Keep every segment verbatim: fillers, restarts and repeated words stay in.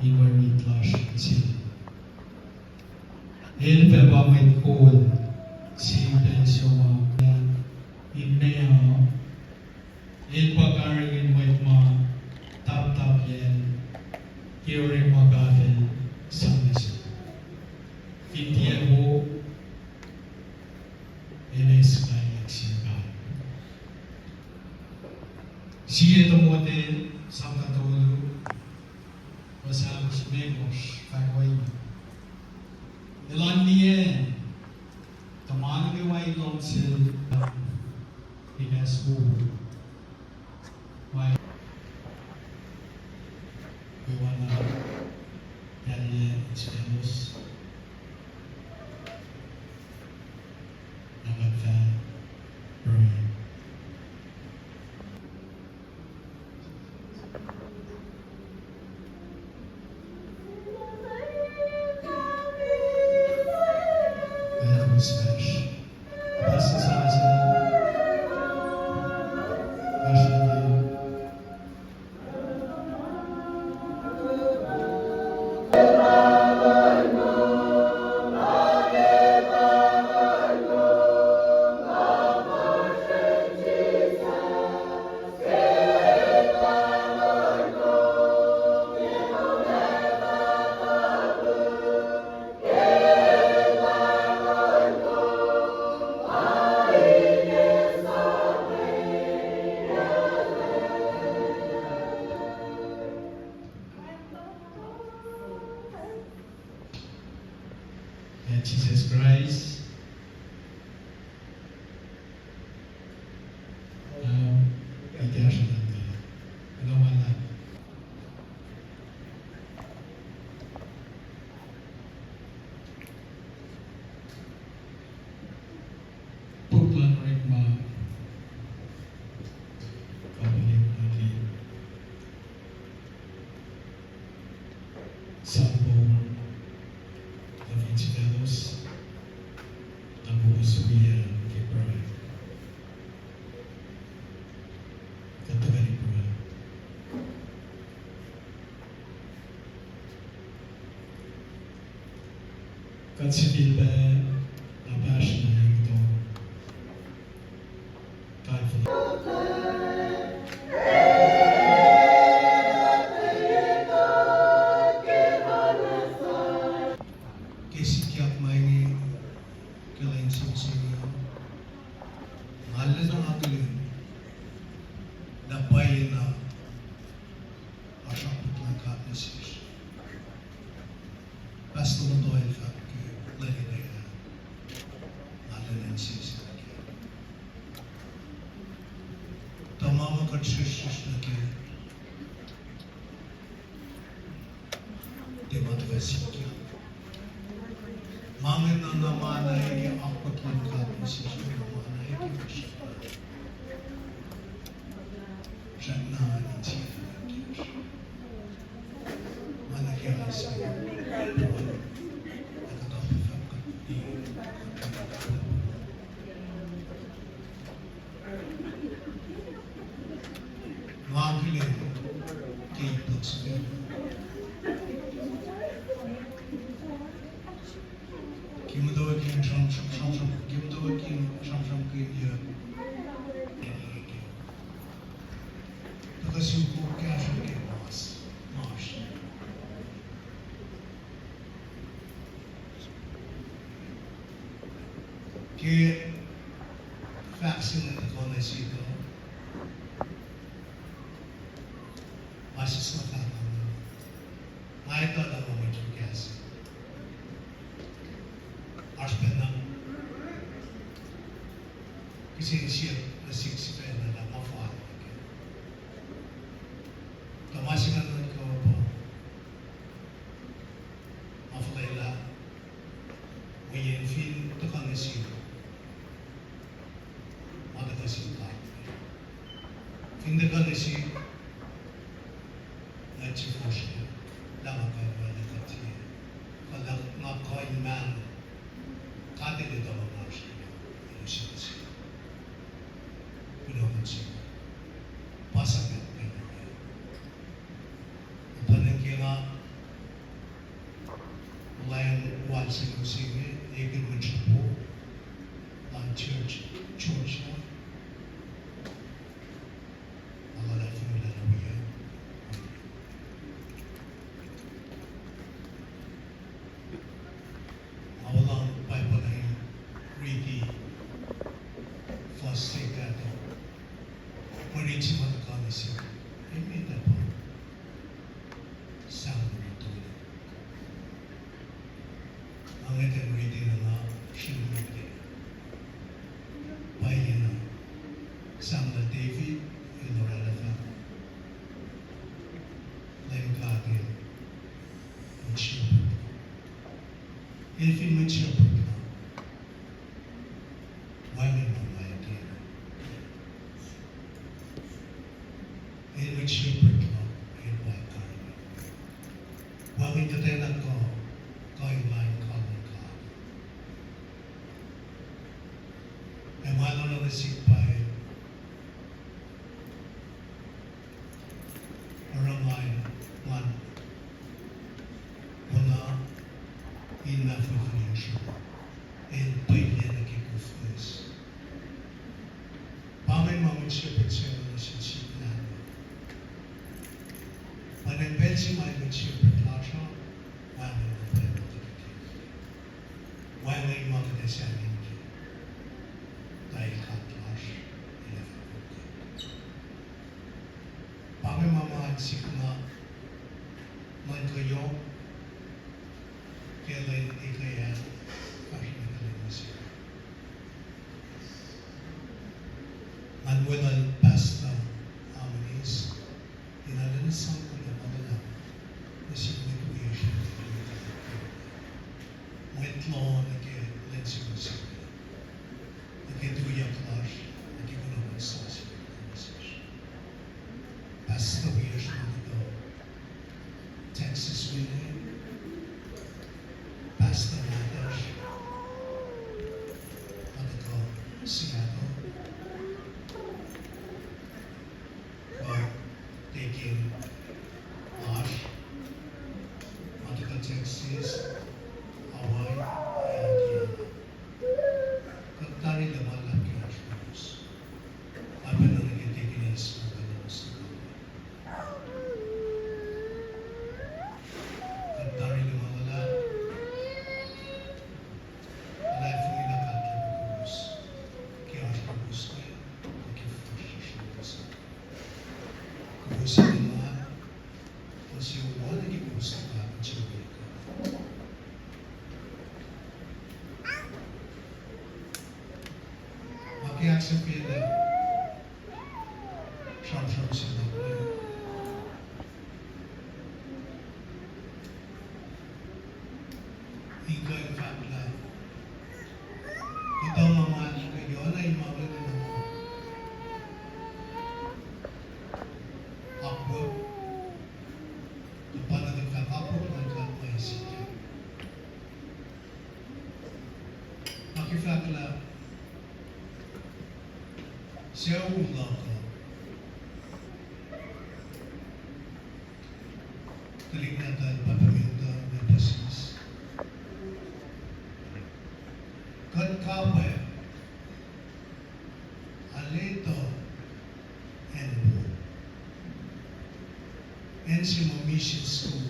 Iwe rit lasr sel. El fah pa mwet kol se pacl somlah in meoa. El pa karihngihn mwet ma taptap yacl ke orekma pahpacl sang nuh sel. Fin tiac wo, el eis kaiyuck sin God. Sie Timote sapta tolu, fuhs ahkosr limekohsr fahk ohinge: Elan liye, tuh ma nuh kwewa in luhngse, in askowos ma kwewana, kalye, in selos, na kuht fah pruhe. Ac Jisus Kraist, uh, ikacsruh nuh ke, kuloh ma luhlahp. Puk luhn orekma, kapilin nuh ke sang Paul, na fin sifalos, na kowos wi ke pruhe. Kuht tuhkweni pruhe. Kuht sifilpac na pahsr na yangto. Ke sikyak ma inge ke lwen se inge, nga lwelah akihlen lah pwacyena oasr akwuck luhn God nuh sesr. Pastor Mutoel fahk ke lwen inge, nga lwelah insese nuh kac. Tuh ma ma kuht srihsrsrihsr nuh kac, tiac ma tuhkuh sikyak. Ma inge na ma na ke akwuck luhn God nuh sesr, ma na ke srihk na insese nuh kacsr. Ma na ke Isaiah, ac kuhtuh fahk kuht nga akihlen ke ipot se ke muhtwacwacack in sramsram, sramsram, ke muhtwacwacack in sramsramkihnyuck, tuhkuh sukok kahsruh ke mas, mas. Ke fahk se inge tuhkuh nuh sihk uh, ma sislah fahk uh, nga etuh lah ma mwet fuhkah se. Oasr pacna kihsen siyuck nuh sihk sifacna lah ma fal nuh kac. Tuh ma se nga nuhnkuh pa, ma fuhlwelah, mweyen fin tuhkuh nuh sihk, ma tuhkuh sin God. Fin tuhkuh nuh sihk, nga tiac fosrngah lah nga kuh in oacna kuht, kuh lah nga kuh in mahno. God El etuh ma oasr ke, El use nuh sihk. Kuloh nuh sihk. Pa suhmaht pacna. Tuh nuhnkuh nga se inge, ekihn mwet sruhpo luhn church, church uh, nga luhlahlfongi lah nuh wiyuc. Nga oruh Bible uh in riti fuhs se kahto, mwe rit se ma tuhkuh nuh sihk, emet ah pa Sam nuh ke tolu. Nga ngwetacng riti na nga srihk nuh ke pwacyena Sam lal David el oraclah fahk, Leum God El mwet shepherd, El fin mwet shepherd, wacngihn ma nga ac kena. El mwet shepherd luhk, El pa karihngihn. Wacngihn kuhtwena kuh, kuh in lain kalmacn God. Ac ma El oruh nuh sihk pa El oruh ma El, ma El oruh in mahfulful in sruhmuhn, El pwacye nuh ke koflah. Pa inge ma mwet shepherd se nuh sin sik nahtuhl. Pa inge pacl se ma mwet shepherd lasr uh, wacngihn ma pwacye, wacngihn ma kuht ac sahngweng ke, tuh El God lasr, El ac fah. Pa inge ma ma sik na, nuhnkuh yohk ke lwen ekuh ah, fahsr nuh ke lwen mihsenge. Ngan weluhl Pastor Amonis in arulacna sang kuloh ma luhlahp nuh sin mwet wiyacsr, mwet loh nuh ke lwen se mihsenge, nuh ke tuyak lasr, nuh ke kunohkohn sasuc. Pastor wiyacsr ma tuhkuh Texas we, pastor nahtuhsr ma tuhkuh Seattle, kuh tekin lasr ma tuhkuh Texas, Hawaii, India. Kuht tari lah ma luhlahp ke oasr kowos. Apkuhran nuh ke tekin el sifacna kowos. Kuht tari lah ma luhlahp, luhlahlfongi lah kuht luhngse kowos ke oasr kowos ke, ke fahsr sesr kowos. Kowos in ma, kowos in wal ke kowos in ma, kowos in ma. Ma ke ahksahfyelah sramsram se luhk uh, in kuh in fahk lah kuhtuh ma ma ke oacna in ma inge, akwuck, kuh pa na kuht fahk akwuck luhn God ma sikyak. Nga ke fahk lah sucu luhk uh, tuhlihk nahtuhl, pahpah nahtuhl, nahtuhsr, kuht kapwack arlac etuh acn wo, acn se ma mission school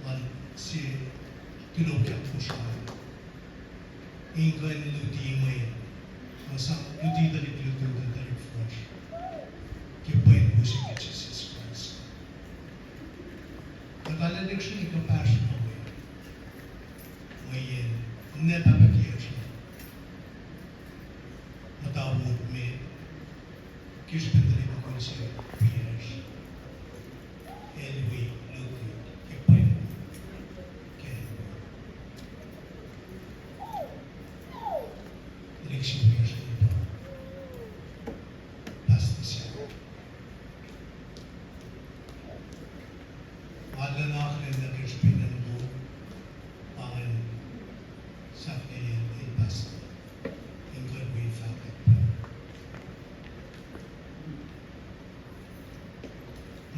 luhn se tulokyak Kosrae, in kuh in luti mwe, ma sang luti tuhlihk lutlut, tuhlihk fuhsr ke pweng wo se ke Jisus Kraist. Kuht arlac lihksreni kuhpahsr nuh we, mweyen ninac pahpah kiyacsr uh muhta ward met, ke srihpen tuhlihk mukul se wiyacsr, el wi lutlut ke pweng wo, ke tuhlihk se wiyacsr uh pa pastor se. Nga arulacna akihlen nuh ke srihpen acn wo, pa ingacn sahflahiyac in pastor, in kuh in wi fahkwack.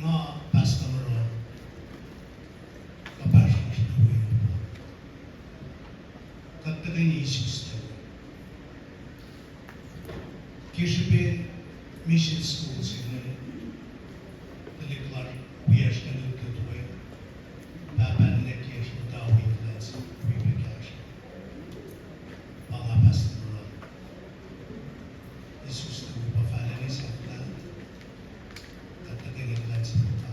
Nga pastor Moron, Isuslac ke srihpen mission school se inge, tuhlihk lasr wiyacsr nuh lutlut we, pahpah ninac kiyacsr muhta wi kuhlwacnsap wi pac kahsruh. Pa nga pastor Moran. Isuslac pa fahla nge sahflah, kuht tuhkweni kuhlwacnsap muhta.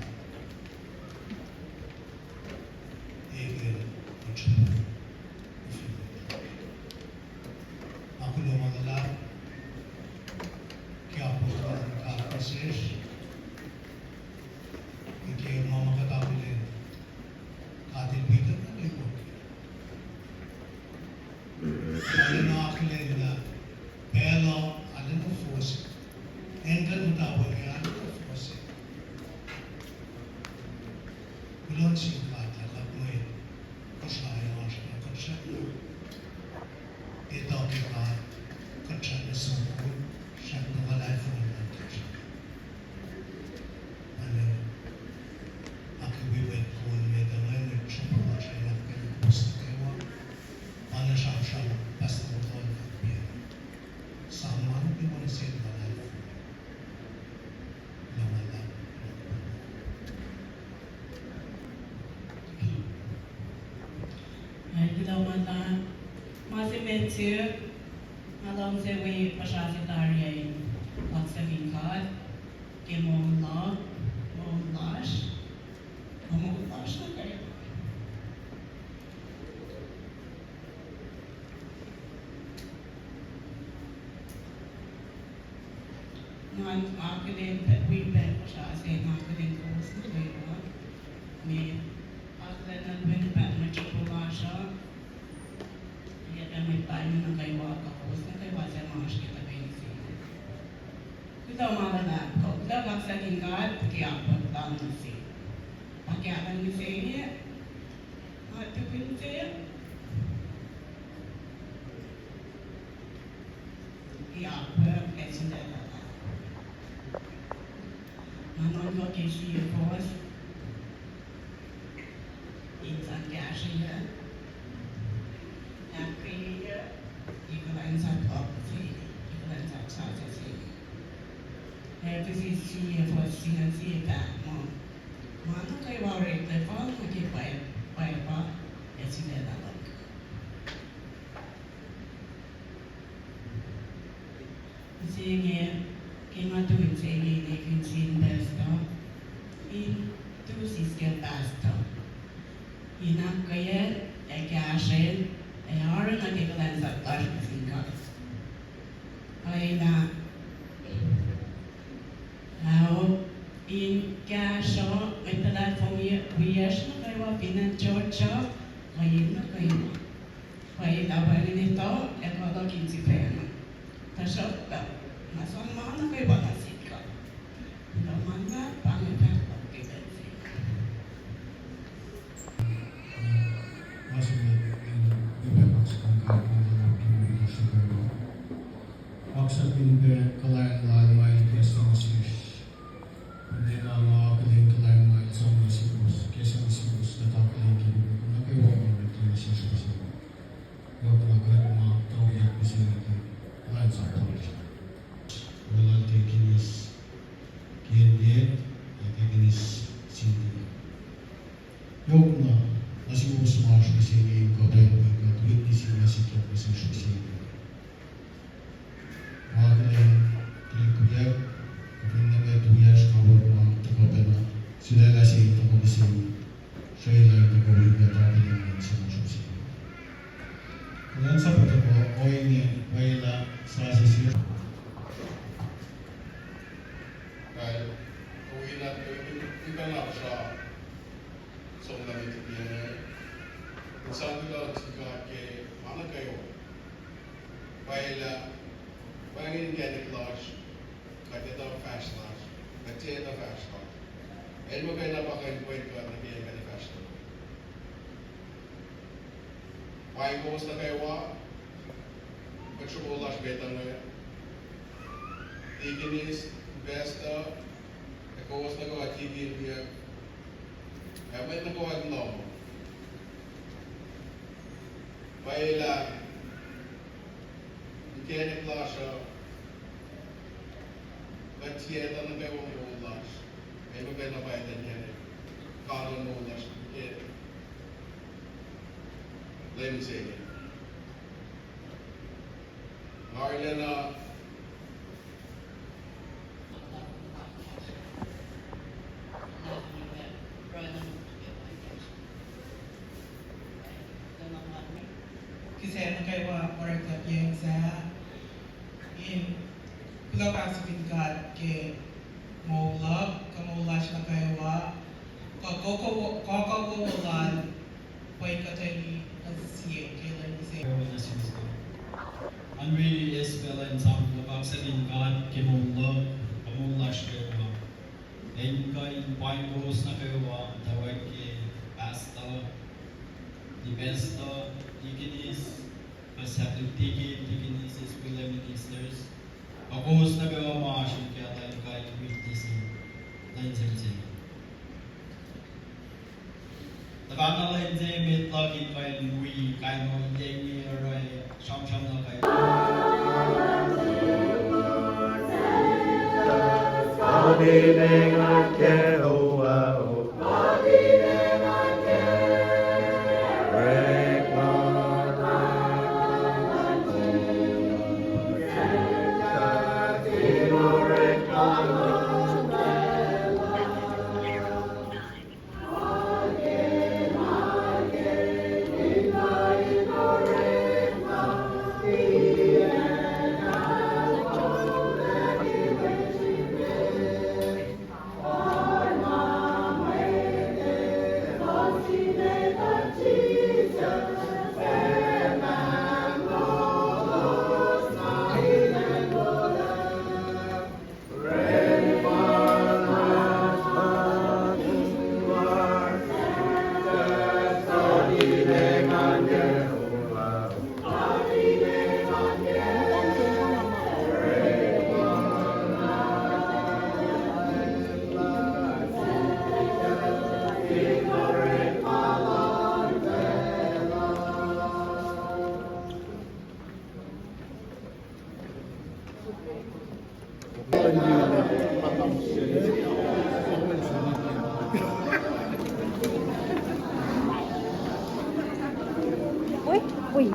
Ekihn, kuht srihpac. Nga kuloh ma luhlahp ke akwuck luhn God nuh sesr, ke ma ma kuht akihlen, God El wi kuht nuh kwewa. Arulacna akihlen lah pacl uh arulacna fohs. Acn kuht muhta we inge arulacna fohs. Kuloh nuh sin God lah kuht mwet Kosrae lasr uh kuht srackna etuh ke God, kuht srackna sokol, srackna luhlahlfongi nuh ke srihk. Arulacna ahkkweye mwet kol met uh, mwet sruhmuhn lasr uh, ahkkweye kowos nuh kwewa. Arulacna sramsram pastor Moran, kuht pia. Sang ma nuh kwewa nuh sel luhlahlfongi. Kuloh ma luhlahp. Kuloh ma luhlahp. Ma se met se, nga luhngse wi puhsra se tari in kaksakihn God ke moul la, moul lasr, moul lasr nuh kwewa. Ngan akihlen pac wi pac puhsra se, nga akihlen kowos nuh kwewa. Me akihlen nuh kwewa pac mwet sruhmuhn lasr uh. Ac pac mwet Lal nuh kwewa, kuh kowos nuh kwewa suc ma oasr ke tuhkweni se. Kuloh ma luhlahp, kuloh kaksakihn God ke akwuck lal nuh sesr. Pa ke akwuck mihsenge, ma tukun se, ke akwuck ac sulaclah. Nga nuhnkuh ke sie fohs in sang kahsrweyuc, ahkkweyeyuc, ke kuhlwacnsap luhk se, ke kuhlwacnsap sasuc se. Ephesus sie fohs singucul sie fahk muh, ma nuh kwewa oreklac fal nuh ke pwacpa ac sulaclah luhk. Mihsenge, ke nga tu inse inge, in ekihn sie pastor, in tu siskacl pastor, in ahkkweye, ac kahsrwe, ac oaru nuh ke kuhlwacnsap lasr nuh sin God. Pwacye lah, ao, in kahsruh mwet luhlahlfongi wiyacsr nuh kwewa fin acn Georgia, kuh yen nuh kwewa. Pwacye lah wacngihn etuh ac kuloh ke sifacna. Tuhsruhktuh, nga sang ma nuh kwewa nuh sin God. Kuloh ma luhlahp, pa inge fahk luhk ke pacl se. Ma se met, eh, ipac kaksakihn God, ma luhlahp ke moul lasr nuh kwewa. Kaksakihn pac kuhlwacng lal ma El ikacslah nuh sesr. Finne nga akihlen kuhlwacng ma El sang nuh suwos, ikacslah nuh suwos, kuht akihlen ke nuh kwewa ma El ikacslah nuh sesr mihsenge. Yohk na kuht ma tauyak mihsenge ke kuhlwacnsap lasr. Oraclah Deaconess Kenye, ac Deaconess Cynthia. Yohk na, nuh suwos ma oasr mihsenge in kuh pac kuht witness in ma sikyak nuh sesr mihsenge. Nga akihlen tuhlihk wiyuck, kuh finne mwet wiyacsr, nga ward ma tuhkuh pacna, sulaclah se in tuhkuh mihsenge, srwaclah in tuhkuh wi kuht akihlen mihsenge. Kuhlwacnsap uh tuhkuh ohinge, pwacye lah sasuc se pacl, ohinge, ohinge, ikanak sra, somlah met liki inge, in sang kuloh nuh sin God ke ma nuh kwewa. Pwacye lah, wacngihn inkacnek lasr, kuht etuh fahsr lasr, kuht tiac etuh fahsr lasr. El muhkwena pa kuh in pwen kuht nuh ke inkacnek fahsr lasr. Pa inge kowos nuh kwewa, mwet sruhmuhn lasr met inge, deaconess, pastor, ac kowos nuh kwewa tikin wiyuck, ac mwet nuh kwewa in lohm. Pwacye lah Inkacnek lasr uh, kuht sie etuh nuh kwewa moul lasr, ac muhkwena pa etuh inkacnek God in moul lasr ke Leum se inge. Nga arulacna kihsac nuh kwewa oreklah pacl sahyac in kuloh pahsikihn God ke moul luhk, kuh moul lasr nuh kwewa, kuh koko, koko lal, pweng kuht ac kuh sie ke lwen se. Unwi eis pacl in sang kuloh pahsikihn God ke moul luhk, kuh moul lasr kwewa. Ac in kuh in paing kowos nuh kwewa, tuh wacngihn ke pastor, ni pastor, deaconess, kuh sahp deacon, deaconesses, kuh ministers, kuh kowos nuh kwewa ma oasr in kuh in kuh in witness in lwen se inge. Tuhfahna lwen se met luhk in kuh in wi kain in ohiyac inge oruh sramsram nuh kac. Oi, oi,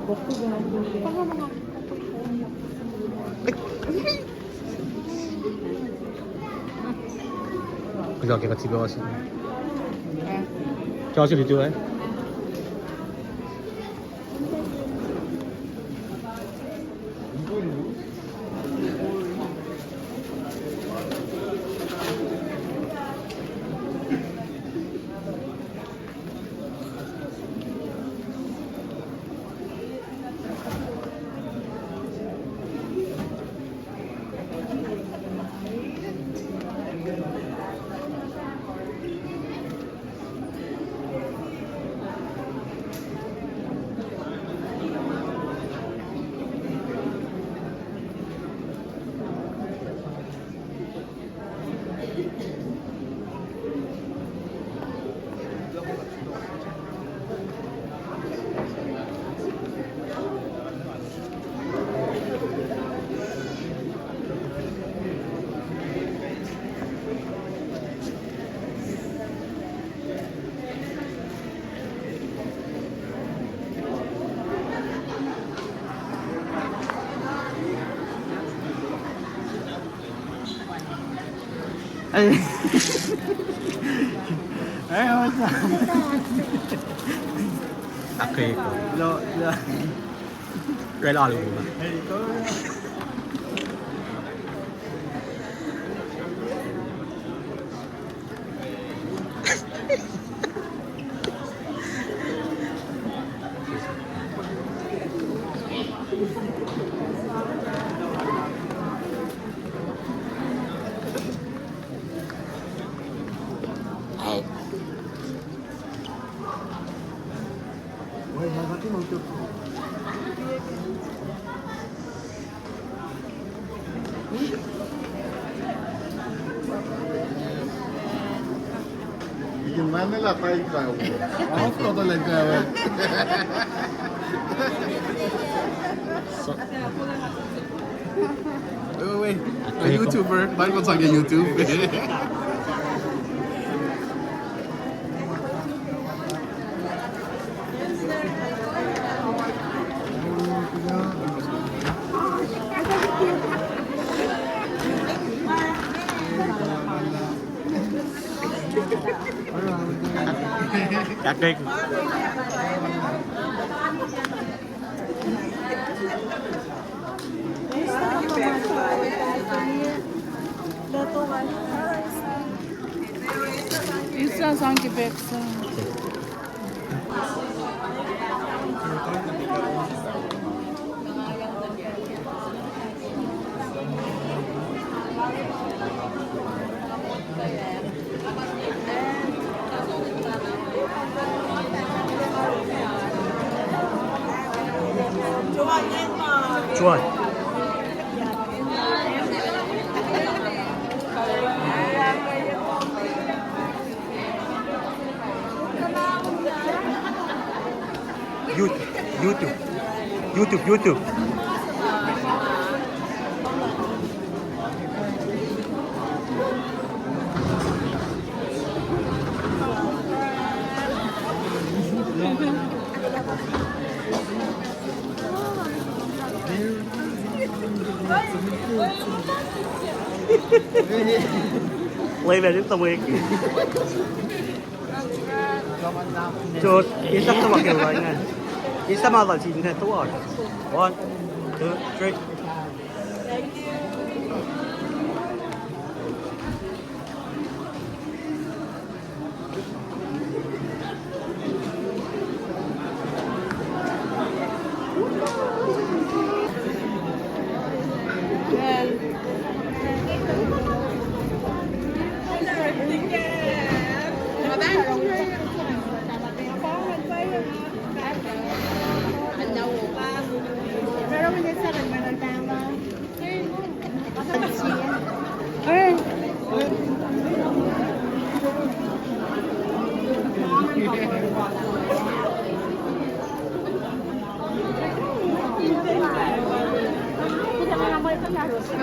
Kuloh ke kuht sifil oasr. Joshua, you do it. Akeko. Lo, lo. Rel alu. Ikin mane lah paing kac. Off kota leng kac. So, Wait, wait, wait. A YouTuber. Baik, kau sang ke YouTube. Isa sang ke pek sa. Joan. YouTube, YouTube, YouTube, YouTube. Lemen in tawik. Jot, in tak tawak ke line. In tak ma lal sin ne tawak. One, two, three.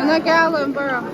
Ana kahlwem pa oruh.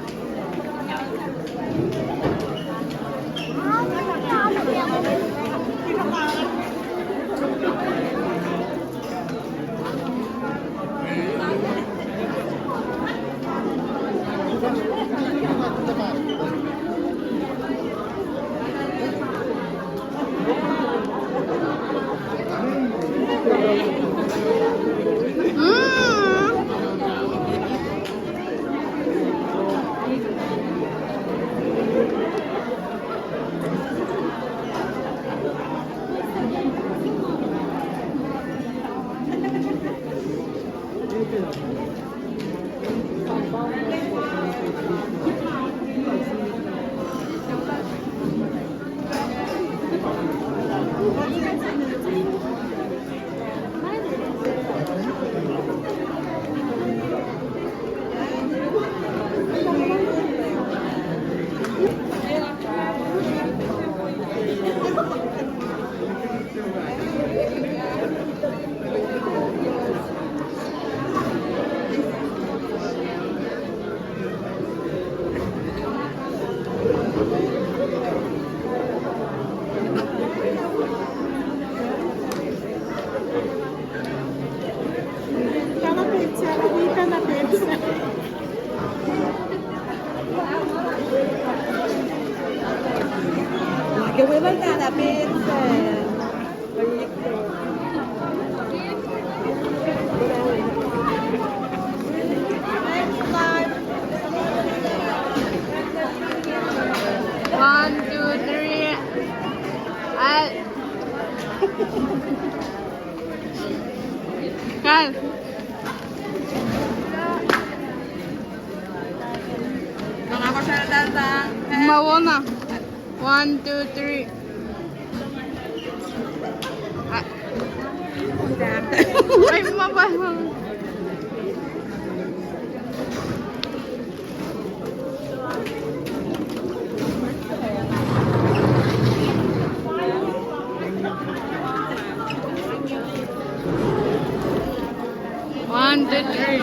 One, two, three. Guys. Ma wona. One, two, three. Ay, ma ba? One, two, three.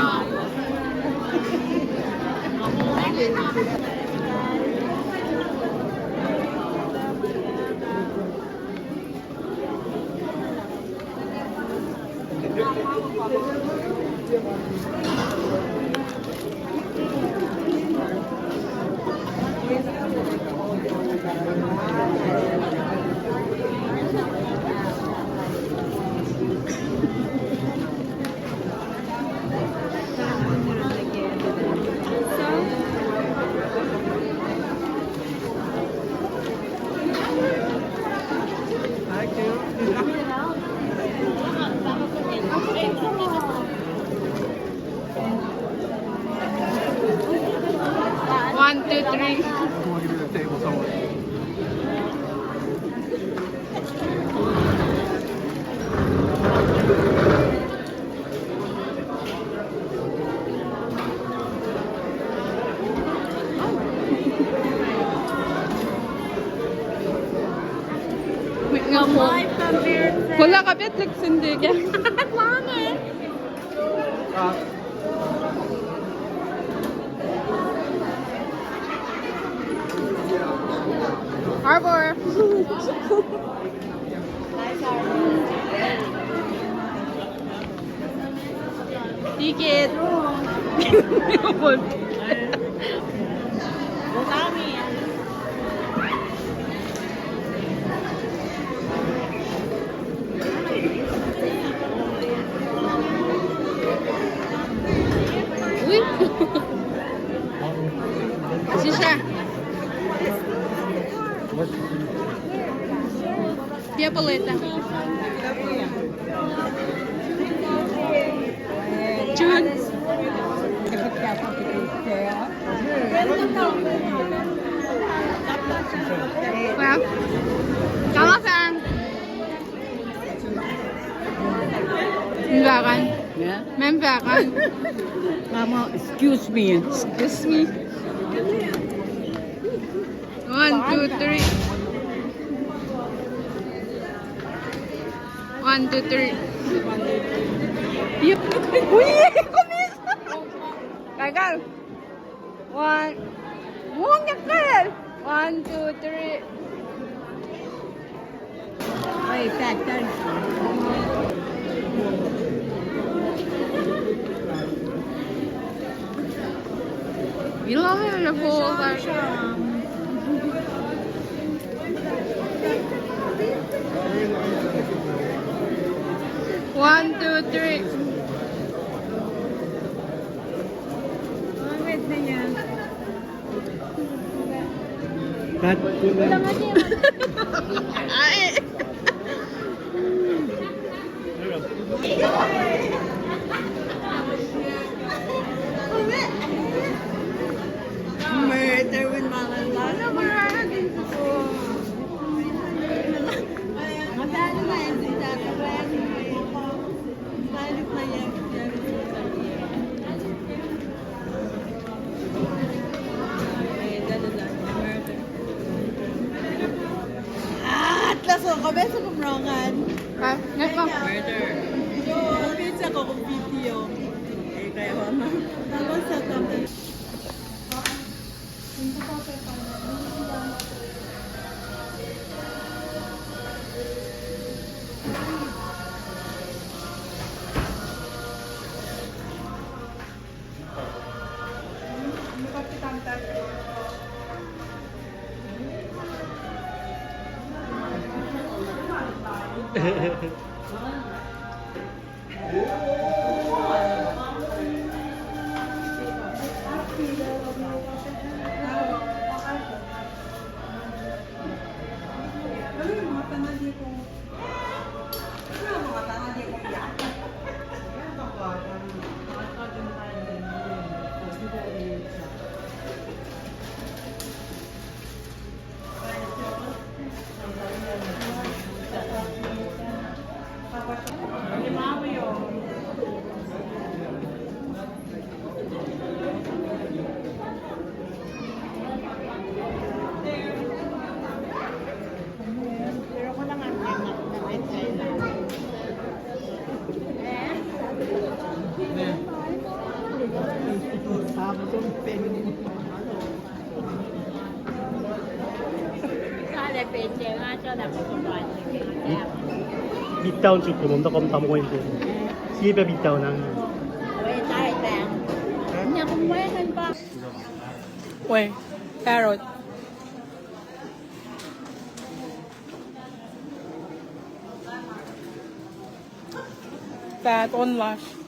One, two, three. I want to get to the table somewhere. Wala ka bet lihksindi ke. Harbor. Ticket. Ui. Sisra. Tiac pa leta. Jun. Well, kalafan. Mbakan. Yeah. Membakan. Mama, excuse me. Excuse me. One, two, three. One, two, three. Ui, kumis. Kai, kai. One. Wong yakal. One, two, three. Oi, fat, thank you. Ilan el full. One, two, three. Cut. Ay. Murder with Mama Lala. Ah, atlas ako, beso kumrongan. Ah, nasa. Murder. Pizza ko kung video. Eh, kaya wama. Tapos sa company. Itaun suk kom ta kom tam koin ko. Sie pac pita na. Wei, parrot. Fat on lasr.